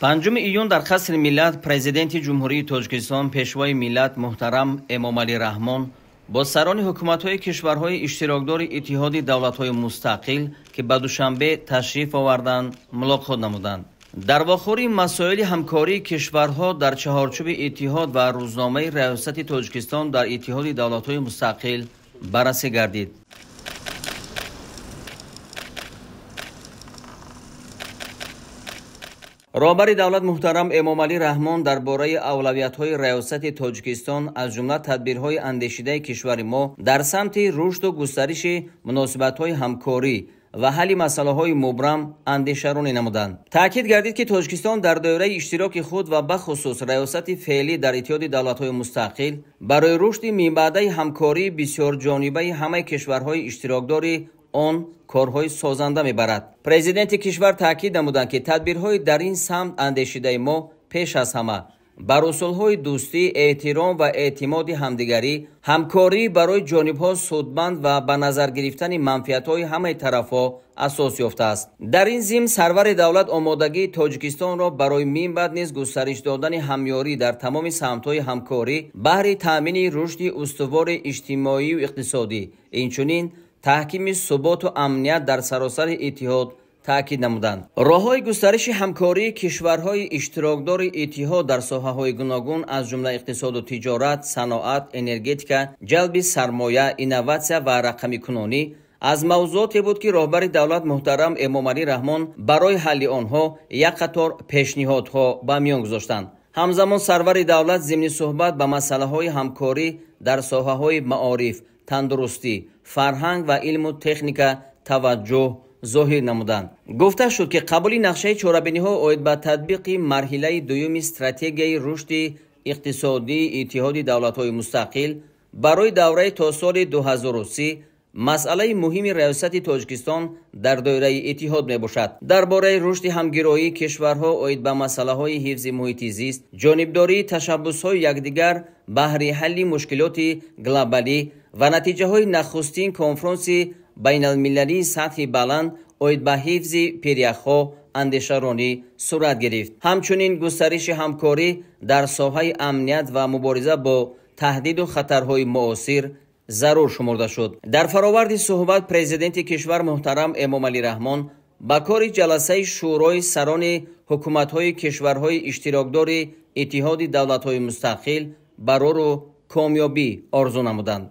5 июн дар Қасри Миллат Президенти Ҷумҳурии Тоҷикистон, Пешвои миллат муҳтарам Эмомалӣ Раҳмон бо сарони ҳукуматҳои кишварҳои иштирокдори Иттиҳоди давлатҳои мустақил, ки ба Душанбе ташриф оварданд, мулоқот намуданд. Дар вохӯрии масоили ҳамкории кишварҳо дар чаҳорчӯби иттиҳод ва рӯзномаи раёсати Тоҷикистон дар Иттиҳоди давлатҳои мустақил баррасӣ гардид. Роҳбари давлат муҳтарам Эмомалӣ Раҳмон дар бораи авлавиятҳои раёсати Тоҷикистон, аз ҷумла тадбирҳои андешидаи кишвари мо дар самти рушду густариши муносибатҳои ҳамкорӣ ва ҳалли масъалаҳои мубрам андешаронӣ намуданд. Таъкид гардид, ки Тоҷикистон дар доираи иштироки худ ва бахусус раёсати феълӣ дар Иттиҳоди давлатҳои мустақил барои рушди минбаъдаи ҳамкории бисёрҷонибаи ҳамаи кишварҳои иштирокдори он корҳои созанда мебарад. Президенти кишвар таъкид намуданд, ки тадбирҳои дар ин самт андешидаи мо пеш аз ҳама бар усулҳои дӯстӣ, эҳтиром ва эътимоди ҳамдигарӣ, ҳамкорӣ барои ҷонибҳо судманд ва ба назар гирифтани манфиатҳои ҳамаи тарафҳо асос ёфтааст. Дар ин зимн сарвари давлат омодагии Тоҷикистонро барои минбаъд низ густариш додани ҳамёрӣ дар тамоми самтҳои ҳамкорӣ баҳри таъмини рушди устувори иҷтимоию иқтисодӣ, инчунин таҳкими суботу амният дар саросари иттиҳод таъкид намуданд. Роҳҳои густариши ҳамкории кишварҳои иштирокдори иттиҳод дар соҳаҳои гуногун, аз ҷумла иқтисоду тиҷорат, саноат, энергетика, ҷалби сармоя, инноватсия ва рақамикунонӣ аз мавзуоте буд, ки роҳбари давлат муҳтарам Эмомалӣ Раҳмон барои ҳалли онҳо як қатор пешниҳодҳо ба миён гузоштанд. Ҳамзамон сарвари давлат зимни суҳбат ба масъалаҳои ҳамкорӣ дар соҳаҳои маориф, тандурустӣ, фарҳанг ва илму техника таваҷҷӯҳ зоҳир намуданд. Гуфта шуд, ки қабули нақшаи чорабиниҳо оид ба татбиқи марҳилаи дуюми стратегияи рушди иқтисодии Иттиҳоди давлатҳои мустақил барои давраи то соли 2030 масъалаи муҳими раёсати Тоҷикистон дар доираи иттиҳод мебошад. Дар бораи рушди ҳамгироии кишварҳо оид ба масъалаҳои ҳифзи муҳити зист, ҷонибдории ташаббусҳои якдигар баҳри ҳалли мушкилоти глобалӣ ва натиҷаҳои нахустин конфронси байналмилалии сатҳи баланд оид ба ҳифзи пиряхҳо андешаронӣ сурат гирифт. Ҳамчунин густариши ҳамкорӣ дар соҳаи амният ва мубориза бо таҳдиду хатарҳои муосир зарур шумурда шуд. Дар фароварди суҳбат президенти кишвар муҳтарам Эмомалӣ Раҳмон ба кори ҷаласаи Шӯрои сарони ҳукуматҳои кишварҳои иштирокдори Иттиҳоди давлатҳои мустақил барору комёбӣ орзу намуданд.